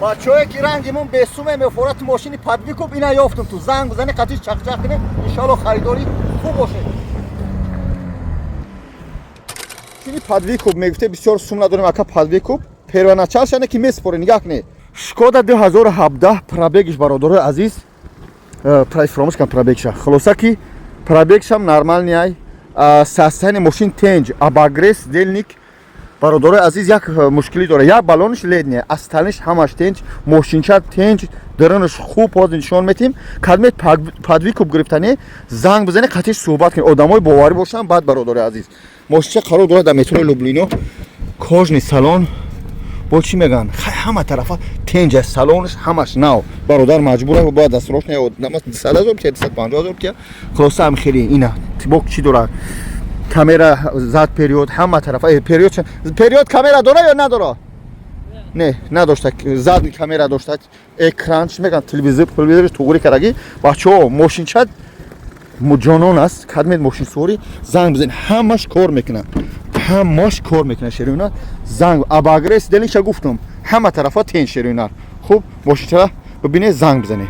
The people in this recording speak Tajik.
Бачаҳое ки рангимон бесуме мефорад, ту мошини под выкуп ина ёфтум, ту занг бизани, қатиш чақчақ кунем, иншоалло харидорӣ хуб бошед. Чуни под выкуп мегуфте, бисёр сум надорем, ака. Под выкуп первоначал шане ки меспоре. Нигаҳ кунед, Шкода 2017, пробег иш, бародарои азиз, фаромӯш кардам пробег ша. Хулоса ки пробег шам нормальный ай, состояние мошин тенҷ, обогрев сидений. Бародарои азиз, як мушкилӣ дора, як баллонш ледне, остальный ш ҳамаш тенҷ, мошинча тенҷ, дарунаш хуб, ҳозир нишон метиҳем. Кадмет под выкуп гирифтане, занг бизане, қатиш суҳбат кунед, одамои боварӣ бошанд. Баъд, бародарои азиз, мошинча қарор дорад дар метрои Люблино. Кожаный салон, бо чӣ мегӯянд, ҳама тарафа тенҷ аст, салонаш ҳамаш нав. Бародар маҷбур бояд дастрош 100 000 тия, 250 000 тия. Хулоса, ҳам хеле ина бо чӣ дорад: камера зад, вперёд, ҳама тарафа вперёд. Вперёд камера дора ё надора? Не, надошта. Задний камера дошта, экран, чӣ мегӯянд, телевизор, телевизори туғри кардаги. Бачаҳо, мошинча ҷонон аст. Кадмед мошинсуворӣ, занг бизанед, ҳамаш кор мекунад, ҳамаш кор мекунад. Шерюнар, занг, обогрев сидения ша гуфтум, ҳама тарафа тен. Шерюнар, хуб, мошинчара бибинед, занг бизанед.